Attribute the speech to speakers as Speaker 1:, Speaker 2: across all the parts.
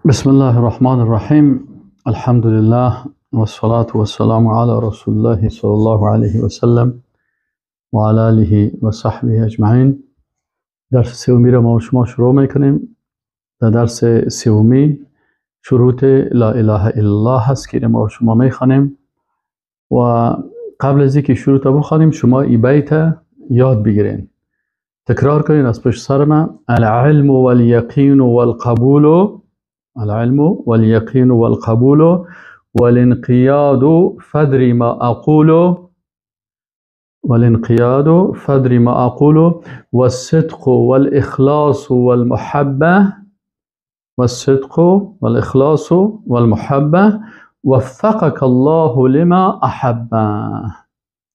Speaker 1: بسم الله الرحمن الرحیم. الحمد لله والصلاة والسلام على رسول الله صلی الله علیه و سلم و علی آله و صحبه اجمعین. درس سومی را ما و شما شروع میکنیم. در درس سومی شروط لا اله الا الله هست که ما و شما میخوانیم و قبل از اینکه شروط بخوانیم شما ای بیت یاد بگیرین، تکرار کنین از پشت سر من. العلم والیقین والقبول، العلم واليقين والقبول والانقياد فدر ما أقول، والانقياد فدر ما أقول، والصدق والإخلاص والمحبة، والصدق والإخلاص والمحبة، وفقك الله لما أحب،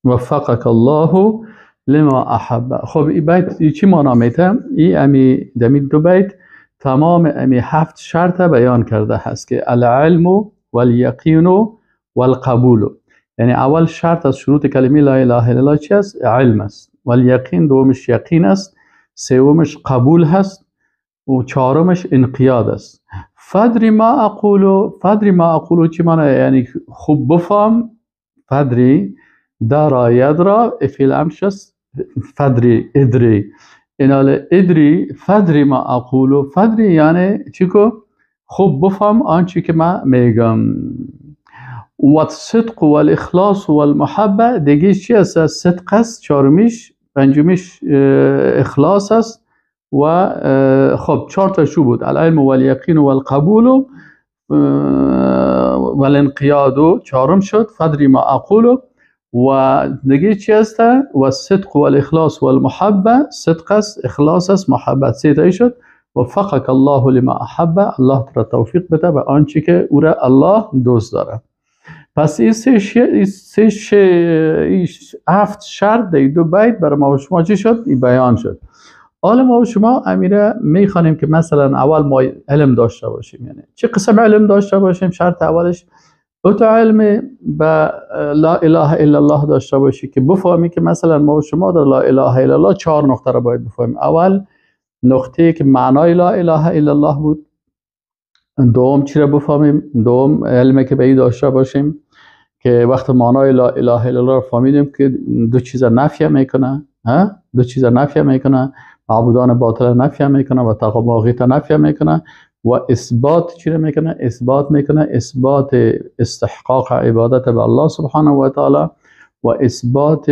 Speaker 1: وفقك الله لما أحب. خب این بیت چی معنا میته؟ این امی دمی دو بیت تمام امی هفت شرط بیان کرده هست که العلم والیقین والقبول. یعنی اول شرط از شروط کلمه لا اله الا الله چی است؟ علم است. والیقین دومش یقین است، سومش قبول هست و چهارمش انقیاد است. فدری ما اقول، فدری ما اقول چی معنی؟ یعنی خوب بفهم. فدری دارا یدرا فعل امش است، فدری ادری، اینال ادری فدری ما اقولو، فدری یعنی چی کو؟ خوب بفهم آنچه که ما میگم. و الصدق والاخلاص والمحبه دیگه چی است؟ صدق است چهارمیش، پنجمیش اخلاص است و خب چهار تا شو بود: العلم والیقین والقبول والانقیاد چهارم شد، فدری ما اقولو. و دیگه چی است؟ و الصدق والاخلاص والمحبه، صدق است، اخلاص است، محبت، سه تایی شد. وفقك الله لما احب، الله را توفیق بده به آنچه که او را الله دوست داره. پس این سه هفت شرط در دو بیت برای ما و شما چی شد؟ این بیان شد. حالا ما و شما امیره میخوانیم که مثلا اول ما علم داشته باشیم. یعنی چه قسم علم داشته باشیم؟ شرط اولش او تو علم به لا اله الا الله داشته باشی که بفهمی که مثلا ما و شما در لا اله الا الله چهار نقطه را باید بفهمیم. اول نقطه که معنای لا اله الا الله بود، دوم چی را بفهمیم؟ دوم علمی که به این داشته باشیم که وقت معنای لا اله الا الله را فهمیدیم که دو چیز نفی میکنه، ها؟ دو چیز نفی میکنه، معبودان باطل نفی میکنه و طاغوت نفی میکنه و اثبات چی رو میکنه؟ اثبات میکنه، اثبات استحقاق عبادت به الله سبحانه و تعالی و اثبات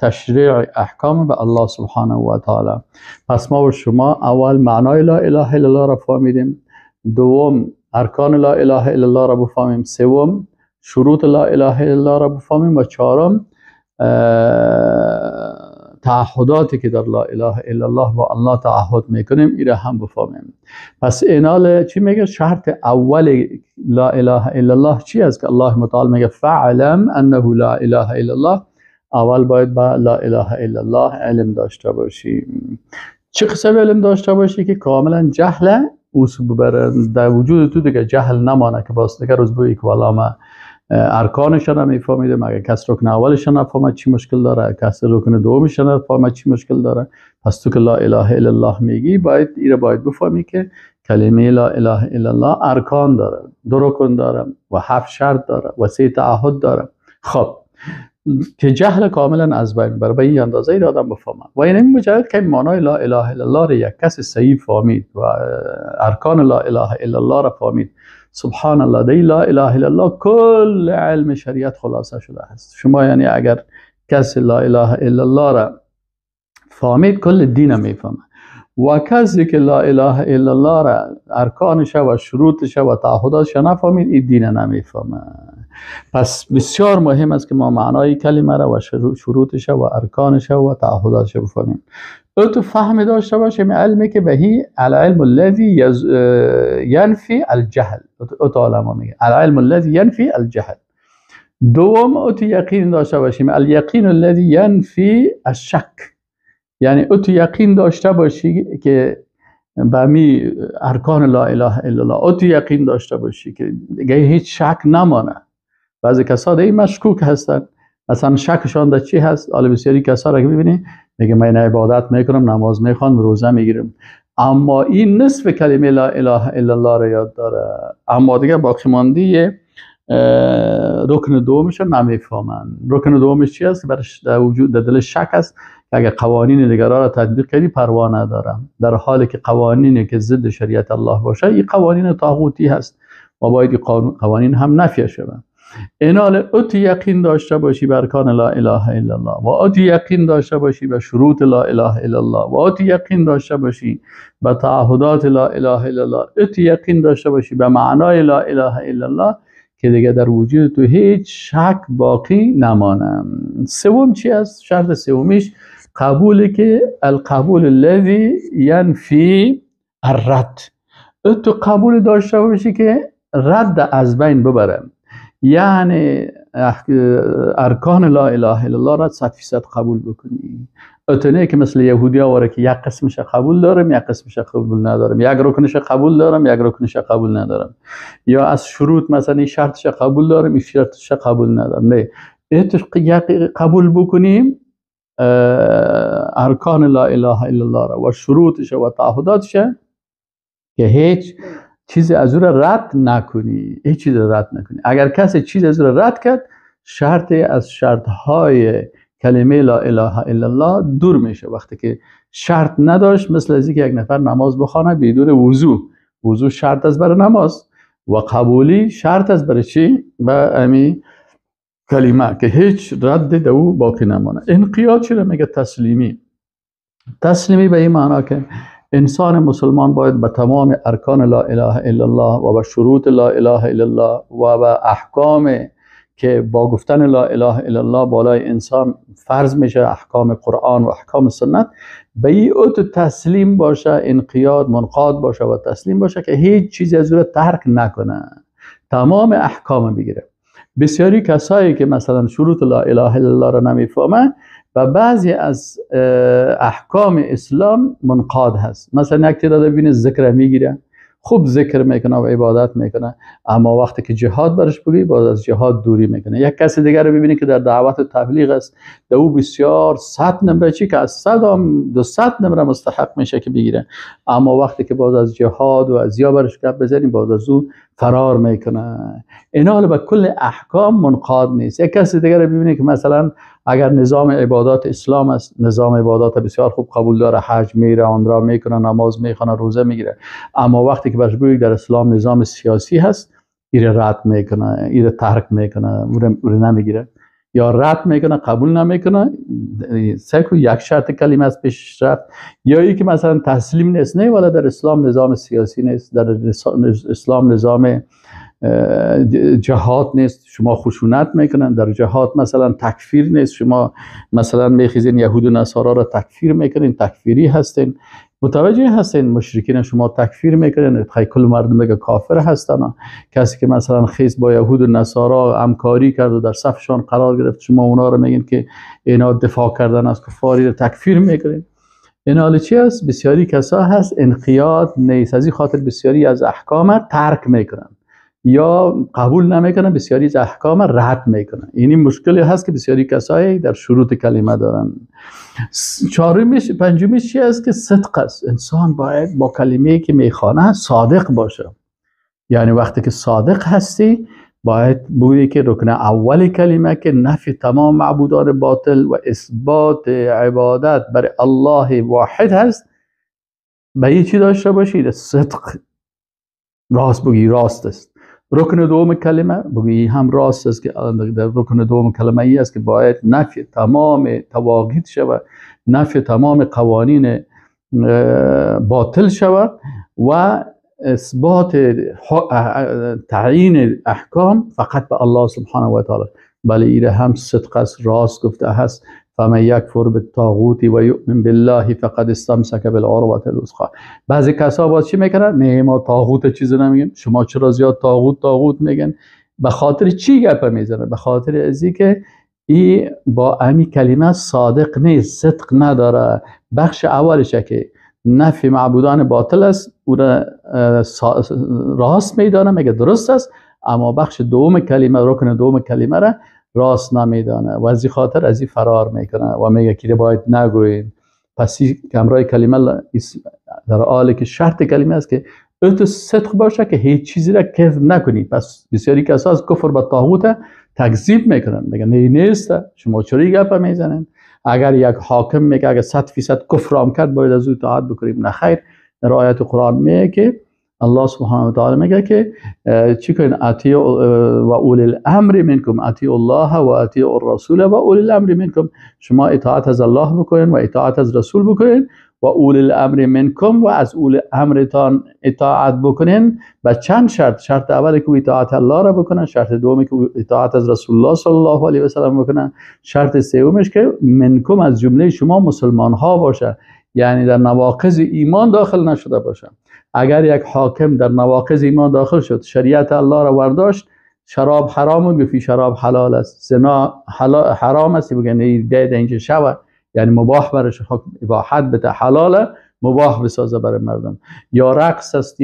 Speaker 1: تشریع احکام به الله سبحانه و تعالی. پس ما و شما اول معنای لا اله الا الله را فهمیدیم، دوم ارکان لا اله الا الله را بفهمیم، سوم شروط لا اله الا الله را بفهمیم و چهارم تعهداتی که در لا اله الا الله با الله تعهد میکنیم ایره هم بفهمیم. پس اینال چی میگه؟ شرط اول لا اله الا الله چی است که الله متعال میگه فعلم انه لا اله الا الله. اول باید با لا اله الا الله علم داشته باشیم. چه قسم علم داشته باشی؟ که کاملا جهل ببره در وجود تو، دیگه جهل نمانه که باز دیگه روز بویی که والا ما ارکانش را میفهمیدم، اگه کس رکن اولش نفهمد چی مشکل داره، کس رکن دومش نفهمد چی مشکل داره. پس تو که لا اله الا الله میگی باید ایره باید بفهمی که کلمه لا اله الا الله ارکان داره، دو رکن داره و هفت شرط داره و سه تعهد داره. خب که جهل کاملا از بین بره به این اندازه ای آدم بفهمه. و این مجرد که معنای لا اله الا الله را یک کس صحیح فهمید و ارکان لا اله الا الله را فهمید، سبحان الله، دی لا اله الا الله کل علم شریعت خلاصه شده است. شما یعنی اگر کسی لا اله الا الله را فهمید کل دین میفهمه و کسی که لا اله الا الله را ارکانش و شروطش و تعهداتش نفهمید این دین نمیفهمه. پس بسیار مهم است که ما معنای کلمه را و شروطش و ارکانش و تعهداتش بفهمیم. او تو فهم داشته باشیم علمی که بهی العلم الذي ينفي الجهل، او تو علما میگه العلم الذي ينفي الجهل. دوم او تو یقین داشته باشیم الیقین الذي ينفي الشک، یعنی او تو یقین داشته باشی که به می ارکان لا اله الا الله، او تو یقین داشته باشی که دیگه هیچ شک نمانه. بعضی کسا دیگه مشکوک هستن، مثلا شکشان در چی هست؟ حالا بسیاری کسا را که میبینی میگه من عبادت میکنم، نماز میخوام، روزه میگیرم، اما این نصف کلمه لا اله الا الله را یاد داره، اما دیگه باقی مانده رکن دومش نمیفهمن. رکن دومش چی است؟ برش در وجود در دل شک است که اگر قوانین دیگران را تطبیق کردی پروا ندارم، در حالی که قوانینی که ضد شریعت الله باشه این قوانین طاغوتی هست و باید قوانین هم نفی شوند. اینال ات یقین داشته باشی بر ارکان لا اله الا الله، و ات یقین داشته باشی به شروط لا اله الا الله، و ات یقین داشته باشی به تعهدات لا اله الا الله، ات یقین داشته باشی به معنای لا اله الا الله که دیگه در وجود تو هیچ شک باقی نمانه. سوم چی است؟ شرط سومیش قبولی که القبول الذی ینفی الرد. تو قبول داشته باشی که رد از بین ببره، یعنی ارکان لا اله الا الله را 100% قبول بکنی. اتنه که مثل یهودی ها واره که یک قسمش قبول دارم یک قسمش قبول ندارم، یک رکنش قبول دارم یک رکنش قبول ندارم، یا از شروط مثلا این شرطش قبول دارم این شرطش قبول ندارم. نه، اتش قبول بکنیم ارکان لا اله الا الله را و شروطش و تعهداتش که هیچ چیزی از او را رد نکنی، هیچ چیز را رد نکنی. اگر کسی چیز از او را رد کرد، شرط از شرطهای کلمه لا اله الا الله دور میشه. وقتی که شرط نداشت، مثل از اینکه یک نفر نماز بخونه بدون وضو، وضو شرط است برای نماز و قبولی شرط است برای چی؟ به امی کلمه که هیچ رد دو باقی نمانه. انقیاد چی میگه؟ تسلیمی. تسلیمی به این معنا که انسان مسلمان باید به تمام ارکان لا اله الا الله و به شروط لا اله الا الله و به احکام که با گفتن لا اله الا الله بالای انسان فرض میشه، احکام قرآن و احکام سنت، به این تسلیم باشه، انقیاد منقاد باشه و تسلیم باشه که هیچ چیزی از او ترک نکنه، تمام احکام بگیره. بسیاری کسایی که مثلا شروط لا اله الا الله را نمیفهمه و بعضی از احکام اسلام منقاد هست. مثلا یک تعداد ببینید ذکر میگیره، خوب ذکر میکنه و عبادت میکنه، اما وقتی که جهاد برش بگی باز از جهاد دوری میکنه. یک کسی دیگر رو ببینید که در دعوت و تبلیغ است، در او بسیار 100 نمره چی که از 100 هم 200 نمره مستحق میشه که بگیره، اما وقتی که باز از جهاد و از یا برش گپ بزنیم باز از او فرار میکنه. اینا به کل احکام منقاد نیست. یک کسی دیگر رو ببینید که مثلا اگر نظام عبادات اسلام است، نظام عبادات بسیار خوب قبول داره، حج میره، عمره میکنه، نماز میخونه، روزه میگیره، اما وقتی که برش بگید در اسلام نظام سیاسی هست، ایره رد میکنه، ایره ترک میکنه، او نمیگیره یا رد میکنه، قبول نمیکنه. سکو یک شرط کلمه از پیش رفت. یا ای که مثلا تسلیم نیست، نه ولی در اسلام نظام سیاسی نیست، در اسلام نظام جهاد نیست، شما خشونت میکنن، در جهاد مثلا تکفیر نیست، شما مثلا میخیزین یهود و نصارا را تکفیر میکنین، تکفیری هستین، متوجه هستین، مشرکین شما تکفیر میکنین، خیلی کل مردم میگه کافر هستن. کسی که مثلا خیز با یهود و نصارا همکاری کرد و در صفشان قرار گرفت، شما اونا رو میگین که اینا دفاع کردن از کفاری، رو تکفیر میکنین. این حال چی است؟ بسیاری کسا هست انقیاد نیست، از این خاطر بسیاری از احکام ترک میکنن یا قبول نمیکنن، بسیاری از احکام رد میکنن. این مشکلی هست که بسیاری کسایی در شروط کلمه دارن. چهارمیش پنجمیش چی است؟ که صدق است. انسان باید با کلمه‌ای که میخوانه صادق باشه. یعنی وقتی که صادق هستی باید بگویی که رکن اول کلمه که نفی تمام معبودان باطل و اثبات عبادت برای الله واحد هست، به یه چی داشته باشید؟ صدق، راست بگی، راست است. رکن دوم کلمه بگویی هم راست است که در رکن دوم کلمه ای است که باید نفی تمام تواغیت شود، نفی تمام قوانین باطل شود و اثبات تعیین احکام فقط به الله سبحانه و تعالی. بله ایره هم صدق است، راست گفته هست. فمن یکفر بالطاغوت و یؤمن بالله فقد استمسک بالعروة الوثقی. بعضی کسا باز چی میکنن؟ نه ما طاغوت چیزی نمیگیم، شما چرا زیاد طاغوت طاغوت میگن؟ به خاطر چی گپ میزنه؟ به خاطر ازی که ای با امی کلمه صادق نیست، صدق نداره. بخش اولش که نفی معبودان باطل است او را راست میدانه، میگه درست است، اما بخش دوم کلمه، رکن دوم کلمه را راست نمیدانه و از این خاطر از این فرار میکنه و میگه که باید نگوین. پس همراه کلمه در حالی که شرط کلمه است که تو صدق باشه که هیچ چیزی را کذب نکنی. پس بسیاری کسا از کفر به طاغوت تکذیب میکنن، میگن نه نیست، شما چرا گپ میزنن؟ اگر یک حاکم میگه اگر 100% کفر هم کرد باید از او اطاعت بکنیم، نه خیر. در آیت قرآن میگه که الله سبحانه و تعالی میگه که چی کنین؟ اطیع و اولی الامر منکم، اطیع الله و اطیع الرسول و اولی الامر منکم. شما اطاعت از الله بکنین و اطاعت از رسول بکنین و اولی الامر منکم، و از اولی امرتان اطاعت بکنین با چند شرط. شرط اول که اطاعت الله را بکنن، شرط دوم که اطاعت از رسول الله صلی الله علیه و سلم بکنن، شرط سومش که منکم از جمله شما مسلمان ها باشه، یعنی در نواقض ایمان داخل نشده باشه. اگر یک حاکم در نواقض ایمان داخل شد، شریعت الله را ورداشت، شراب حرام گفت شراب حلال است، زنا حرام است، بگن بیاید اینجا شود، یعنی مباح برش حکم اباحت بده، حلاله مباح بسازه برای مردم، یا رقص است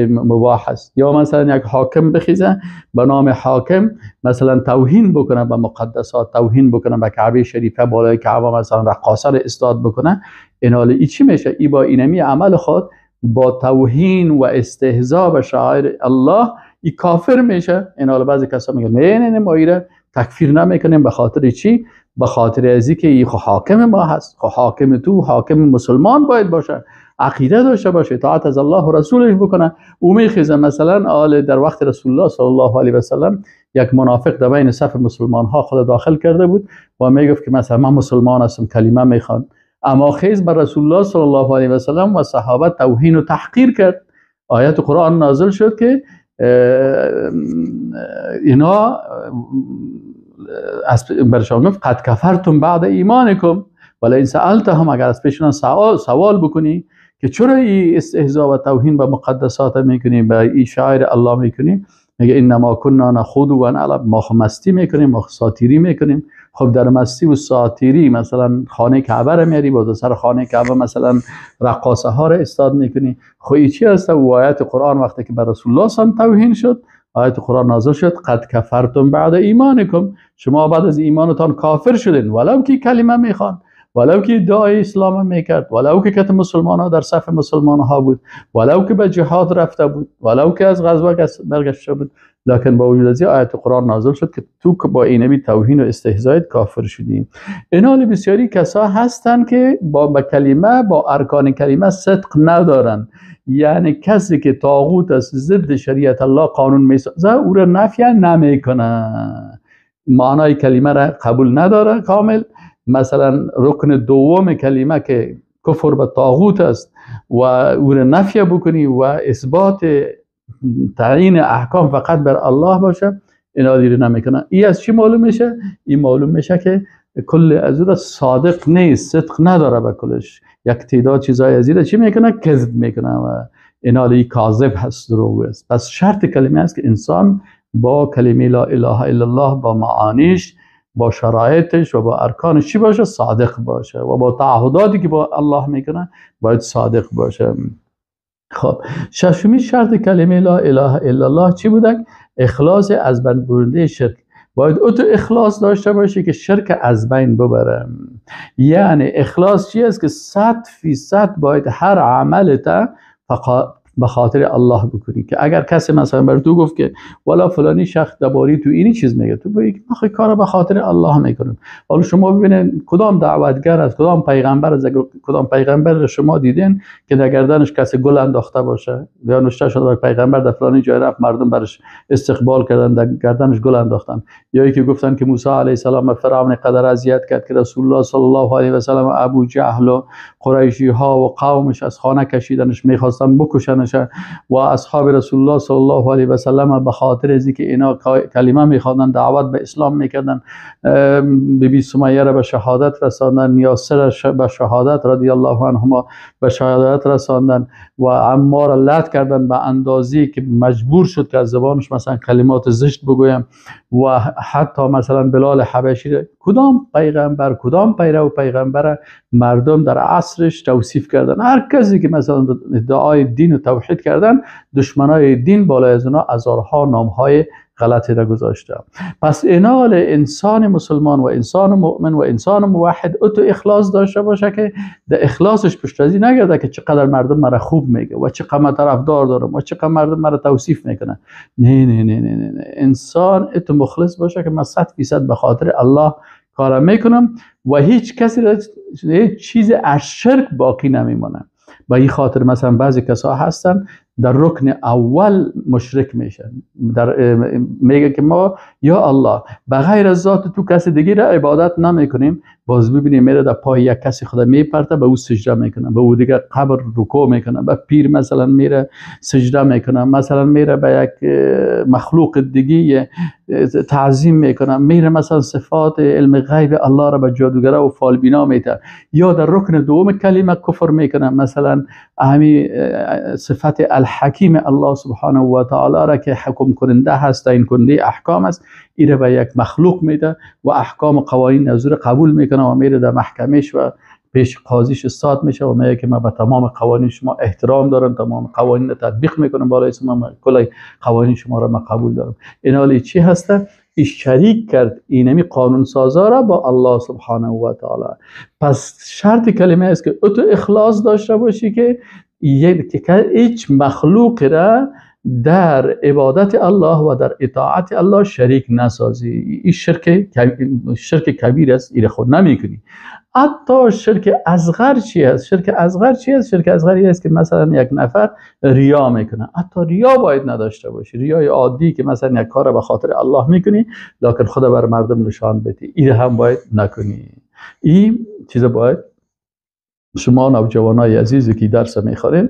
Speaker 1: مباح است، یا مثلا یک حاکم بخیزه به نام حاکم مثلا توهین بکنه به مقدسات، توهین بکنه به کعبه شریفه، بالای کعبه مثلا رقاصه را استاد بکنه، این حال ای چی میشه؟ ای با اینمی عمل خود با توهین و استهزا به شعائر الله ای کافر میشه. این حال بعضی کسا میگن نه نه نه ما ایره تکفیر نمیکنیم، به خاطر چی؟ به خاطر ازی که ای حاکم ما هست، حاکم تو حاکم مسلمان باید باشه، عقیده داشته باشه، اطاعت از الله و رسولش بکنه. او میخیزه مثلا آل در وقت رسول الله صلی الله علیه و سلم یک منافق در بین صف مسلمان ها خود داخل کرده بود و میگفت که مثلا من مسلمان هستم، کلمه میخوان، اما خیز بر رسول الله صلی الله علیه و سلم و صحابه توهین و تحقیر کرد. آیت قرآن نازل شد که اینا برشان گفت قد کفرتم بعد ایمانکم ولئن سألتهم، اگر از پیششان سوال بکنی که چرا ای استهزا و توهین به مقدسات میکنی، به ای شاعر الله میکنی، میگه انما کنا نخوض و نلعب، ما خو مستی میکنیم، ما خو ساتیری میکنیم. خب در مستی و ساتیری مثلا خانه کعبه را میاری، باز سر خانه کعبه مثلا رقاصه ها را استاد میکنی، خب ای چی هست؟ و آیت قرآن وقتی که بر رسول الله صلی توهین شد، آیت قرآن نازل شد قد کفرتم بعد ایمانکم، شما بعد از ایمانتان کافر شدین، ولو که کلمه میخوان، ولو که ادعای اسلام میکرد، ولو که کت مسلمان ها در صف مسلمان ها بود، ولو که به جهاد رفته بود، ولو که از غزوه برگشته بود، لکن با وجود از آیت قرآن نازل شد که تو با اینمی توهین و استهزایت کافر شدیم. اینا بسیاری کسا هستن که با کلمه، با ارکان کلمه صدق ندارن، یعنی کسی که طاغوت است، ضد شریعت الله قانون میسازه، او را نفی نمیکنه، معنای کلمه را قبول نداره کامل. مثلا رکن دوم کلمه که کفر به طاغوت است و او را نفی بکنی و اثبات تعیین احکام فقط بر الله باشه، اینا دیره نمیکنه. ای از چی معلوم میشه؟ این معلوم میشه که کل از او صادق نیست، صدق نداره به کلش، یک تعداد چیزای از ایره چی میکنه؟ کذب میکنه و اینا لی کاذب هست، دروغ است. پس شرط کلمه است که انسان با کلمه لا اله الا الله، با معانیش، با شرایطش و با ارکانش چی باشه؟ صادق باشه و با تعهداتی که با الله میکنه باید صادق باشه. خب ششمی شرط کلمه لا اله الا الله چی بوده؟ اخلاص از بین برده شرک. باید او تو اخلاص داشته باشه که شرک از بین ببره. یعنی اخلاص چی است؟ که 100% باید هر عملت فقط به خاطر الله بکنی. که اگر کسی مثلا بر تو گفت که والا فلانی شخص درباره تو اینی چیز میگه، تو بگی من کارو به خاطر الله میکنم. حالا شما ببینید کدام دعوتگر است، کدام پیغمبر است، کدام پیغمبر شما دیدین که در گردنش کسی گل انداخته باشه یا نوشته شده پیغمبر در فلانی جای رفت، مردم برش استقبال کردن، در گردنش گل انداختن. یا یکی گفتن که موسی علیه السلام فرعون قدر اذیت کرد که رسول الله صلی الله علیه و سلم ابو جهل و قریشی ها و قومش از خانه کشیدنش، میخواستن بکشنش، و اصحاب رسول الله صلی الله علیه و سلم به خاطر از اینکه اینا کلمه میخواندن، دعوت به اسلام میکردن، بی بی سمیه را به شهادت رساندن، یاسر به شهادت رضی الله عنهما به شهادت رساندن و عمار لط کردن به اندازی که مجبور شد که از زبانش مثلا کلمات زشت بگویم، و حتی مثلا بلال حبشی. کدام پیغمبر، کدام پیرو پیغمبر مردم در عصرش توصیف کردن؟ هر کسی که مثلا ادعای دین و توحید کردن، دشمنای دین بالای از اونا هزارها نامهای غلطی را گذاشته. پس اینال انسان مسلمان و انسان مؤمن و انسان موحد اتو اخلاص داشته باشه که در اخلاصش پشت ازی نگرده که چقدر مردم مرا خوب میگه و چقدر من طرفدار دارم و چقدر مردم مرا توصیف میکنه. نه نه نه نه نه، انسان اتو مخلص باشه که من 100% به خاطر الله کار میکنم و هیچ کسی را هیچ چیز از شرک باقی نمیمونه. با این خاطر مثلا بعضی کسا هستن در رکن اول مشرک میشن، در میگه که ما یا الله بغیر از ذات تو کسی دیگه را عبادت نمیکنیم. باز ببینیم میره در پای یک کسی خدا میپرته، به او سجده میکنه، به او دیگه قبر رکوع میکنه، به پیر مثلا میره سجده میکنه، مثلا میره به یک مخلوق دیگه تعظیم میکنه، میره مثلا صفات علم غیب الله را به جادوگرا و فالبینا میته، یا در رکن دوم کلمه کفر میکنه، مثلا همی صفت الحکیم الله سبحانه و تعالی را که حکم کننده هست، تعیین کننده احکام است، ایره به یک مخلوق میده و احکام و قوانین از او قبول میکنه و میره در محکمهش و پیش قاضیش استاد میشه و میگه که من به تمام قوانین شما احترام دارم، تمام قوانین تطبیق میکنم بالای شما، کل قوانین شما را من قبول دارم. این حالی چی هسته؟ ایش شریک کرد اینمی قانون سازا را با الله سبحانه و تعالی. پس شرط کلمه است که تو اخلاص داشته باشی که هیچ مخلوق را در عبادت الله و در اطاعت الله شریک نسازی. این شرک کبیر است، این خود نمیکنی. حتی شرک اصغر چی است؟ شرک اصغر چی است؟ شرک اصغر است که مثلا یک نفر ریا میکنه. حتی ریا باید نداشته باشی. ریای عادی که مثلا یک کار به خاطر الله میکنی لکن خود بر مردم نشان بدی، این هم باید نکنی. این چیز باید شما نوجوانای عزیزی که درس میخورین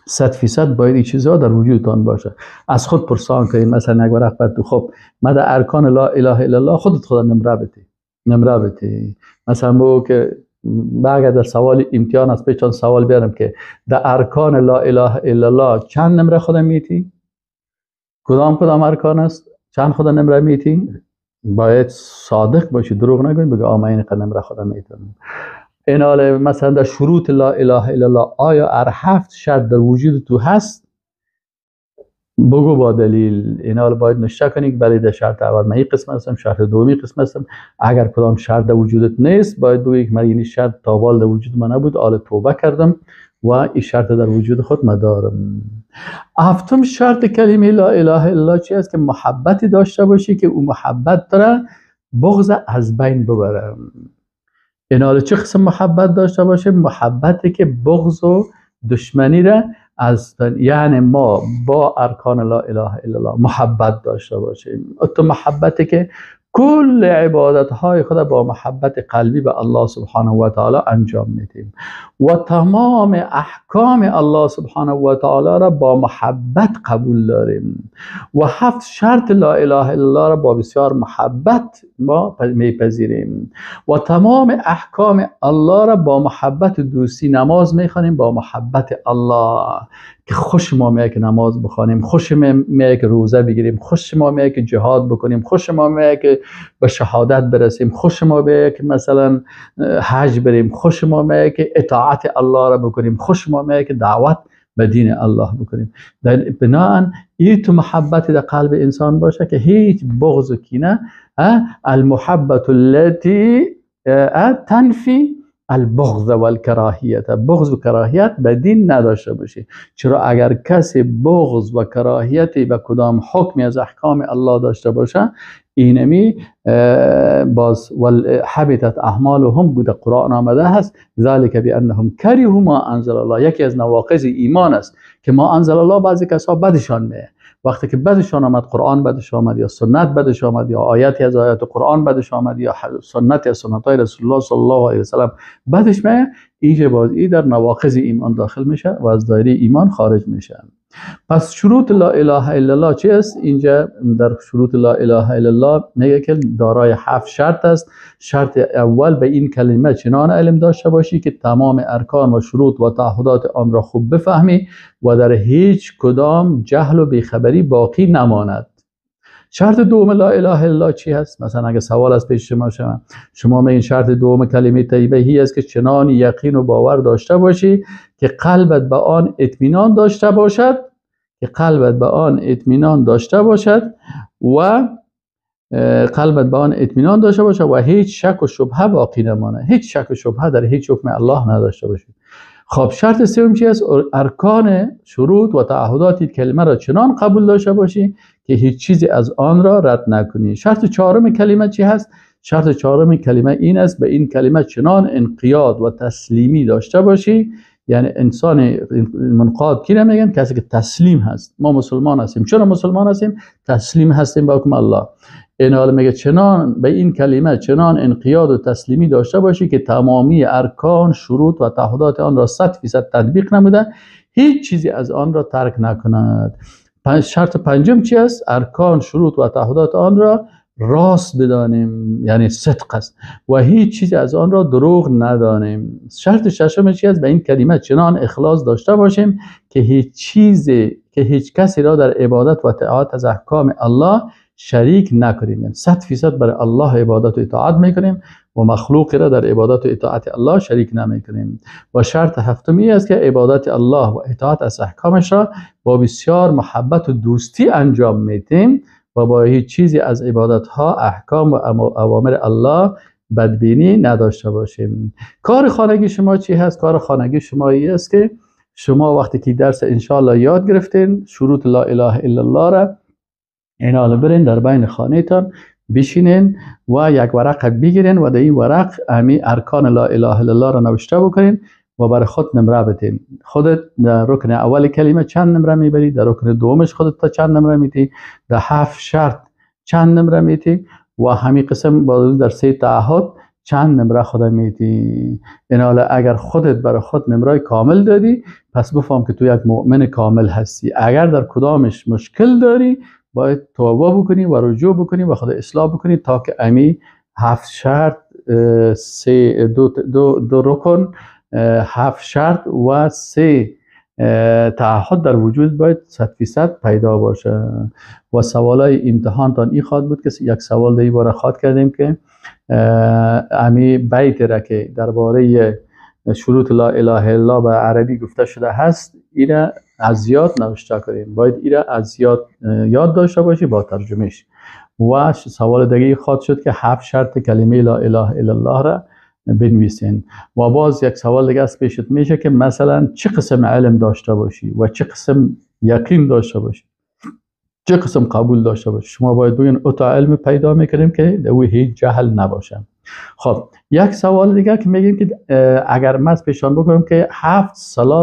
Speaker 1: 100% باید این چیزها در وجودتان باشه. از خود پرسان کنید، مثلا یک ورق بر تو، خب ما در ارکان لا اله الا الله خودت خود نمره بده، نمره بده. مثلا بگو که اگر در سوال امتحان از پیش چند سوال بیارم که در ارکان لا اله الا الله چند نمره خودم میتی؟ کدام کدام ارکان است؟ چند خود نمره میتی؟ باید صادق باشی، دروغ نگویی، بگو آ من اینقدر نمره خودم میتم. این حال مثلا در شروط لا اله الا الله آیا هر 7 شرط در وجود تو هست؟ بگو با دلیل. این حال باید نشته کنی که بله در شرط اول من این قسم هستم، شرط دومی قسم هستم. اگر کدام شرط در وجودت نیست باید بگویی که من این شرط تا حال در وجود من نبود، حال توبه کردم و این شرط در وجود خود مدارم. هفتم شرط کلمه لا اله الا الله چی است؟ که محبتی داشته باشی که او محبت داره بغض از بین ببره. این حال چه قسم محبت داشته باشه؟ محبتی که بغض و دشمنی را از، یعنی ما با ارکان لا اله الا الله محبت داشته باشیم. تو محبتی که کل عبادت های خود با محبت قلبی به الله سبحانه و تعالی انجام میدیم و تمام احکام الله سبحانه و تعالی را با محبت قبول داریم و 7 شرط لا اله الا الله را با بسیار محبت ما میپذیریم و تمام احکام الله را با محبت دوستی نماز میخوانیم با محبت الله، که خوش ما میاد که نماز بخوانیم، خوش ما میاد که روزه بگیریم، خوش ما میاد که جهاد بکنیم، خوش ما میاد که به شهادت برسیم، خوش ما میاد که مثلا حج بریم، خوش ما میاد که اطاعت الله را بکنیم، خوش ما میاد که دعوت به دین الله بکنیم. بناءً این تو محبت در قلب انسان باشه که هیچ بغض و کینه، المحبت التي تنفی البغض والکراهیت، بغض و کراهیت به دین نداشته باشی. چرا اگر کسی بغض و کراهیتی به کدام حکمی از احکام الله داشته باشه، اینمی باز حبطت اعمالهم بوده، قرآن آمده هست ذلك بانهم کرهوا ما انزل الله. یکی از نواقض ایمان است که ما انزل الله بعضی کسا بدشان میه. وقتی که بدشان آمد، قرآن بدش آمد یا سنت بدش آمد یا آیاتی از آیات قرآن بدش آمد یا سنت از سنت های رسول الله صلی الله علیه و سلم بدش میه، اینجا باز ای در نواقض ایمان داخل میشه و از دایره ایمان خارج میشه. پس شروط لا اله الا الله چی است؟ اینجا در شروط لا اله الا الله میگه که دارای 7 شرط است. شرط اول به این کلمه چنان علم داشته باشی که تمام ارکان و شروط و تعهدات آن را خوب بفهمی و در هیچ کدام جهل و بیخبری باقی نماند. شرط دوم لا اله الا الله چی هست؟ مثلا اگه سوال از پیش شما شما، شما میگین شرط دوم کلمه طیبه هی است که چنان یقین و باور داشته باشی که قلبت به آن اطمینان داشته باشد، که قلبت به آن اطمینان داشته باشد و قلبت به آن اطمینان داشته باشه و هیچ شک و شبهه باقی نمانه، هیچ شک و شبهه در هیچ حکم الله نداشته باشی. خب شرط سوم چی است؟ ارکان شروط و تعهدات کلمه را چنان قبول داشته باشی که هیچ چیزی از آن را رد نکنی. شرط چهارم کلمه چی هست؟ شرط چهارم کلمه این است به این کلمه چنان انقیاد و تسلیمی داشته باشی، یعنی انسان منقاد کی میگن؟ کسی که تسلیم هست. ما مسلمان هستیم. چرا مسلمان هستیم؟ تسلیم هستیم به حکم الله. این حال میگه چنان به این کلمه چنان انقیاد و تسلیمی داشته باشی که تمامی ارکان، شروط و تعهدات آن را 100% تطبیق نموده، هیچ چیزی از آن را ترک نکند. شرط پنجم چی است؟ ارکان، شروط و تعهدات آن را راست بدانیم، یعنی صدق است و هیچ چیزی از آن را دروغ ندانیم. شرط ششم چی است؟ به این کلمه چنان اخلاص داشته باشیم که هیچ چیزی، که هیچ کسی را در عبادت و طاعت از احکام الله شریک نکنیم، یعنی 100% برای الله عبادت و اطاعت میکنیم و مخلوق را در عبادت و اطاعت الله شریک نمیکنیم. و شرط هفتمی است که عبادت الله و اطاعت از احکامش را با بسیار محبت و دوستی انجام میدیم و با هیچ چیزی از عبادت ها، احکام و اوامر الله بدبینی نداشته باشیم. کار خانگی شما چی هست؟ کار خانگی شما این است که شما وقتی که درس انشاءالله یاد گرفتین شروط لا اله الا الله را، اینا برین در بین خانه تان بشینین و یک ورق بگیرین و در این ورق امی ارکان لا اله الا الله را نوشته بکنین و برای خود نمره بدین. خودت در رکن اول کلمه چند نمره میبری، در رکن دومش خودت تا چند نمره میتی، در 7 شرط چند نمره میتی و همین قسم با در 3 تعهد چند نمره خود میتی. این حالا اگر خودت برای خود نمره کامل دادی، پس بفهم که تو یک مؤمن کامل هستی. اگر در کدامش مشکل داری، باید توبه بکنی و رجوع بکنی و خود اصلاح بکنی تا که امی 7 شرط، 3 دو رکن، 7 شرط و 3 تعهد در وجود باید 100% پیدا باشه. و سوالای امتحانتان این خواد بود که یک سوال در باره خواد کردیم که امی بیت را که درباره شروط لا اله الا الله به عربی گفته شده هست، ایره از یاد نوشته کنیم. باید ایره از یاد داشته باشی با ترجمهش. و سوال دیگه خواد شد که 7 شرط کلمه لا اله الا الله را بنویسین. و باز یک سوال دیگه از پیشت میشه که مثلا چه قسم علم داشته باشی و چه قسم یقین داشته باشی، چه قسم قبول داشته باشی. شما باید بگین اوتا علم پیدا میکنیم که در او هیچ جهل نباشه. خب یک سوال دیگه که میگیم که اگر ما از پیشان بکنیم که 7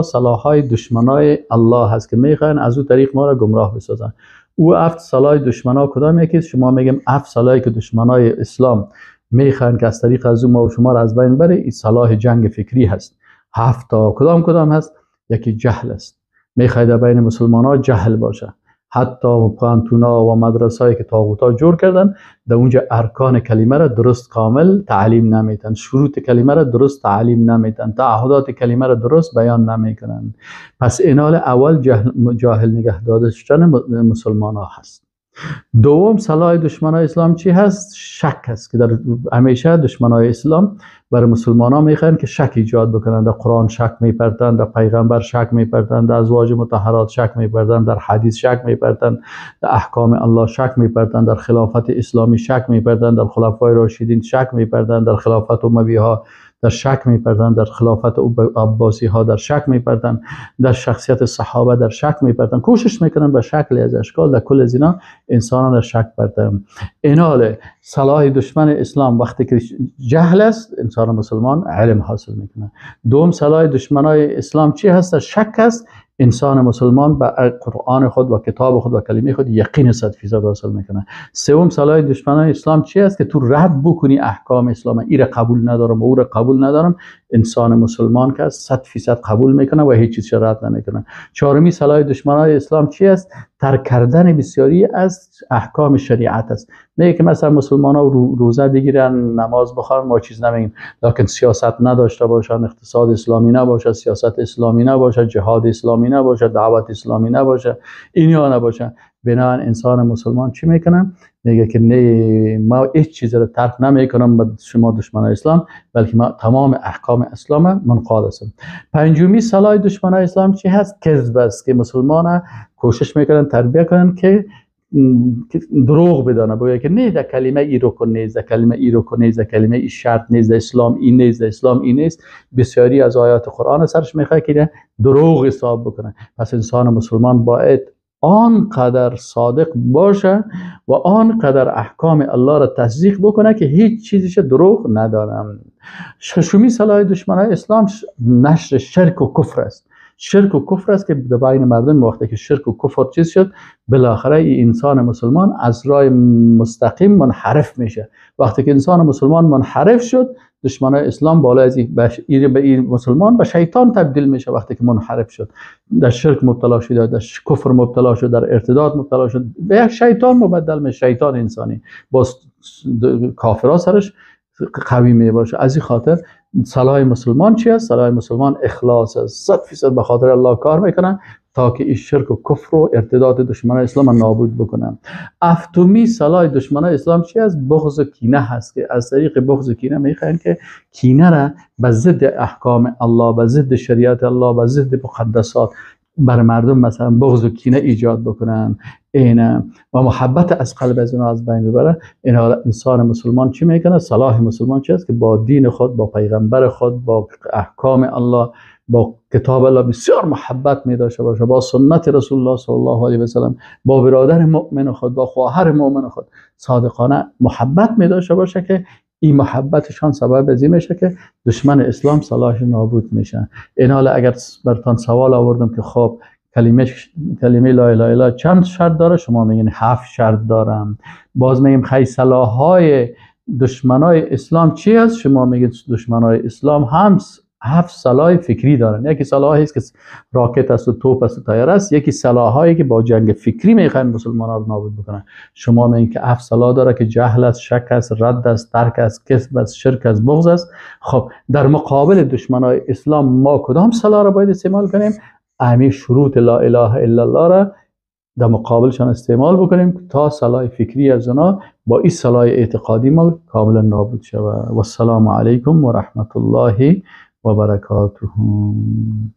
Speaker 1: سلاح‌های دشمنای الله هست که میخواین از او طریق ما را گمراه بسازن، او 7 سلاح دشمنا کدام یکی؟ شما میگیم 7 سلاحی که دشمنای اسلام میخوان که از طریق از او ما و شما را از بین بره، این سلاح جنگ فکری هست. 7 تا کدام کدام هست؟ یکی جهل است، میخواد در بین مسلمان ها جهل باشه. حتی پانتونا و مدرسه‌ای که طاغوتا جور کردن، در اونجا ارکان کلمه را درست کامل تعلیم نمیتن، شروط کلمه را درست تعلیم نمیتن، تعهدات کلمه را درست بیان نمیکنن. پس اینال اول جاهل نگه داشتن مسلمان ها هست. دوم سلاح دشمنای اسلام چی هست؟ شک هست که در همیشه دشمنای اسلام برای مسلمان ها میخوان که شک ایجاد بکنن. در قرآن شک میپرتن، در پیغمبر شک میپرتن، در ازواج مطهرات شک میپرتن، در حدیث شک میپرتن، در احکام الله شک میپرتن، در خلافت اسلامی شک میپرتن، در خلفای راشدین شک میپرتن، در خلافت اموی ها در شک میپرتن، در خلافت عباسی ها در شک میپرتن، در شخصیت صحابه در شک میپرتن. کوشش میکنن به شکل از اشکال در کل از اینا انسان در شک پرتن. اینال صلاح دشمن اسلام وقتی که جهل است، انسان مسلمان علم حاصل میکنه. دوم صلاح دشمنای اسلام چی هست؟ شک است. انسان مسلمان به قرآن خود و کتاب خود و کلمه خود یقین 100% حاصل میکنه. سوم صلاح دشمنان اسلام چی است؟ که تو رد بکنی احکام اسلام، ای را قبول ندارم و او را قبول ندارم. انسان مسلمان که 100% قبول میکنه و هیچ چیز رد نمیکنه. چهارمی صلاح دشمنان اسلام چی است؟ ترک کردن بسیاری از احکام شریعت است. میگه که مثلا مسلمان ها روزه بگیرن، نماز بخوانن، ما چیز نمیگیم، لکن سیاست نداشته باشن، اقتصاد اسلامی نباشه، سیاست اسلامی نباشه، جهاد اسلامی نباشه، دعوت اسلامی نباشه، اینا نباشه. بنابراین انسان مسلمان چی میکنه؟ میگه که نه، ما هیچ چیز را ترک نمیکنم به شما دشمن اسلام، بلکه ما تمام احکام اسلام منقاد هستم. پنجمی سلاح دشمن اسلام چی هست؟ کذب است که مسلمان کوشش میکنن تربیه کنن که دروغ بدانه، بگه که نه در کلمه ای رکن نیست، در کلمه ای رکن نیست، در کلمه ای شرط نیست، در اسلام این نیست، در اسلام این نیست. بسیاری از آیات قرآن سرش میخواد که دروغ حساب بکنه. پس انسان مسلمان باید آنقدر صادق باشه و آنقدر احکام الله را تصدیق بکنه که هیچ چیزیش دروغ ندارم. ششمی سلاح دشمنای اسلام نشر شرک و کفر است. شرک و کفر است که در بین مردم وقتی که شرک و کفر چیز شد، بالاخره انسان مسلمان از راه مستقیم منحرف میشه. وقتی که انسان مسلمان منحرف شد، دشمنای اسلام بالای از این مسلمان به شیطان تبدیل میشه. وقتی که منحرف شد، در شرک مبتلا شد، در کفر مبتلا شد، در ارتداد مبتلا شد، به یک شیطان مبدل میشه، شیطان انسانی. باز کافرا سرش قوی می باشه. از این خاطر صلاح مسلمان چی است؟ صلاح مسلمان اخلاص است. 100% به خاطر الله کار میکنن تا که این شرک و کفر و ارتداد دشمنان اسلام نابود بکنن. هفتمی صلاح دشمنان اسلام چی است؟ بغض و کینه هست که از طریق بغض و کینه میخواین که کینه را به ضد احکام الله، به ضد شریعت الله، به ضد مقدسات بر مردم مثلا بغض و کینه ایجاد بکنن اینه و محبت از قلب از اونها از بین ببره. این انسان مسلمان چی میکنه؟ صلاح مسلمان چی است؟ که با دین خود، با پیغمبر خود، با احکام الله، با کتاب الله بسیار محبت می داشته باشه، با سنت رسول الله صلی الله علیه و سلم، با برادر مؤمن خود، با خواهر مؤمن خود صادقانه محبت می داشته باشه که این محبتشان سبب از این میشه که دشمن اسلام صلاح نابود میشه. این حالا اگر برتان سوال آوردم که خب کلمه لا اله الا چند شرط داره، شما میگین 7 شرط دارم. باز میگیم خی سلاح‌های دشمنای اسلام چی است؟ شما میگید دشمنای اسلام هم 7 سلاح فکری دارن. یکی سلاحی است که راکت است و توپ است و طیاره است، یکی سلاحایی که با جنگ فکری میخوان مسلمان‌ها رو نابود بکنن. شما میگین که 7 سلاح داره که جهل است، شک است، رد است، ترک است، کذب است، شرک است، بغض است. خب در مقابل دشمنای اسلام ما کدام سلاح را باید استعمال کنیم؟ همین شروط لا اله الا الله را در مقابلشان استعمال بکنیم تا سلاح فکری از اونا با این سلاح اعتقادی ما کاملا نابود شود. و السلام علیکم و رحمت الله و برکاته.